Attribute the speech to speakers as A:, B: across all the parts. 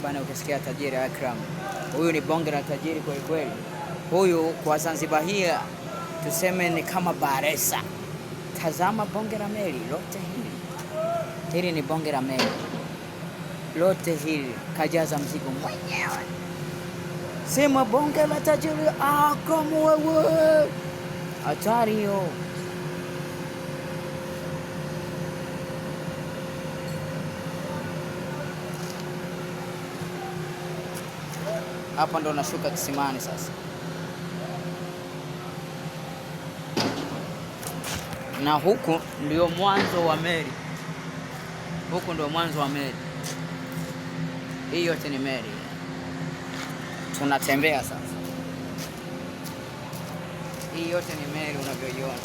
A: Bana, ukisikia tajiri Akram, huyu ni bonge la tajiri kweli kweli. Huyu kwa Zanzibar hii tuseme ni kama Baresa. Tazama bonge la meli lote hili, hili ni bonge la meli lote hili, kajaza mzigo mwenyewe. Sema bonge la tajiri Akram wewe, hatari hiyo. Hapa ndo nashuka kisimani sasa, na huku ndio mwanzo wa meli, huku ndio mwanzo wa meli. Hii yote ni meli, tunatembea sasa. Hii yote ni meli unavyoiona.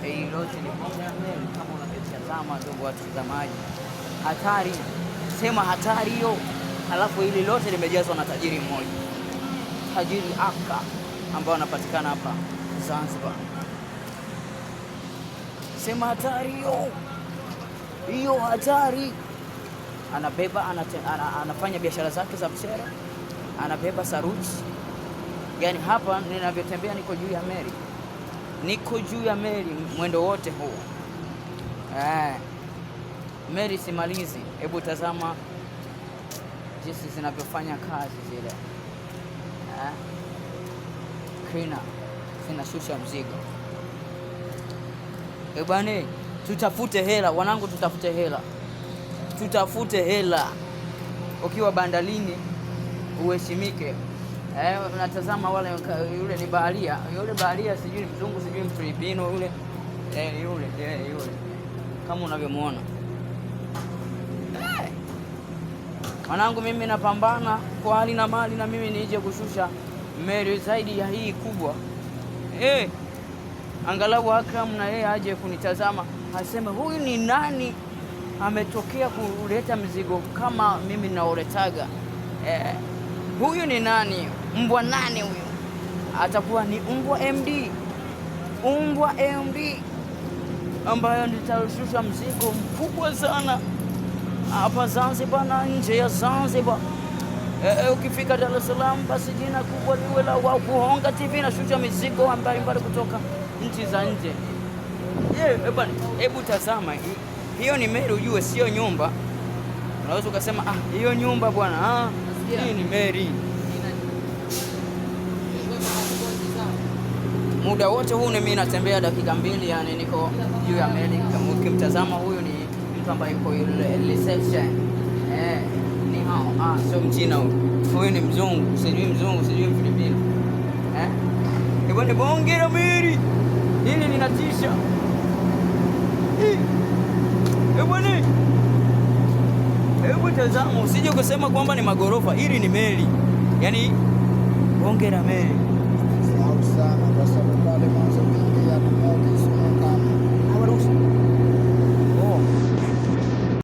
A: Hii yote ni bonge la meli kama unavyotazama, ndugu watazamaji. Hatari, sema hatari hiyo. Halafu hili lote limejazwa na tajiri mmoja, tajiri Aka ambao anapatikana hapa Zanzibar. Sema hatari hiyo, hiyo hatari. Anabeba anafanya biashara zake za mchele, anabeba saruji. Yani hapa ninavyotembea niko juu ya meli, niko juu ya meli mwendo wote huu. Meli simalizi. Hebu tazama jinsi zinavyofanya kazi zile. Krina zinashusha mzigo. Bwana, tutafute hela wanangu, tutafute hela, tutafute hela. Ukiwa bandarini uheshimike. Unatazama wale, yule ni baharia, yule baharia sijui ni mzungu sijui Mfilipino yule, yule yule kama unavyomuona. Mwanangu, mimi napambana kwa hali na mali, na mimi nije kushusha meli zaidi ya hii kubwa. Angalau Akram na yeye aje kunitazama aseme huyu ni nani ametokea kuleta mzigo kama mimi naoletaga. Huyu ni nani? Mbwa nani huyu? Atakuwa ni mbwa MD, mbwa MD ambayo nitashusha mzigo mkubwa sana hapa Zanzibar na nje ya Zanzibar. Ukifika Dar es Salaam basi jina kubwa liwe la Wakuhonga TV, nashusha mizigo mbalimbali kutoka nchi za nje. Hebu tazama hiyo ni meli ujue, sio nyumba. Unaweza ukasema ah, hiyo nyumba bwana, ah, hii ni meli. Muda wote huu mimi natembea dakika 2, yani niko juu ya meli. Ukimtazama huyu ni mtu ambaye yuko reception. Ni hao, sio mchina huyu. Huyu ni mzungu, sijui mzungu, sijui Mfilipino. Ni bonge la meli. Hili linatisha. Bwana, hebu tazama, usije kusema kwamba ni magorofa, hili ni meli. Yaani bonge la meli.
B: Sahau sana kwa sababu pale mwanzo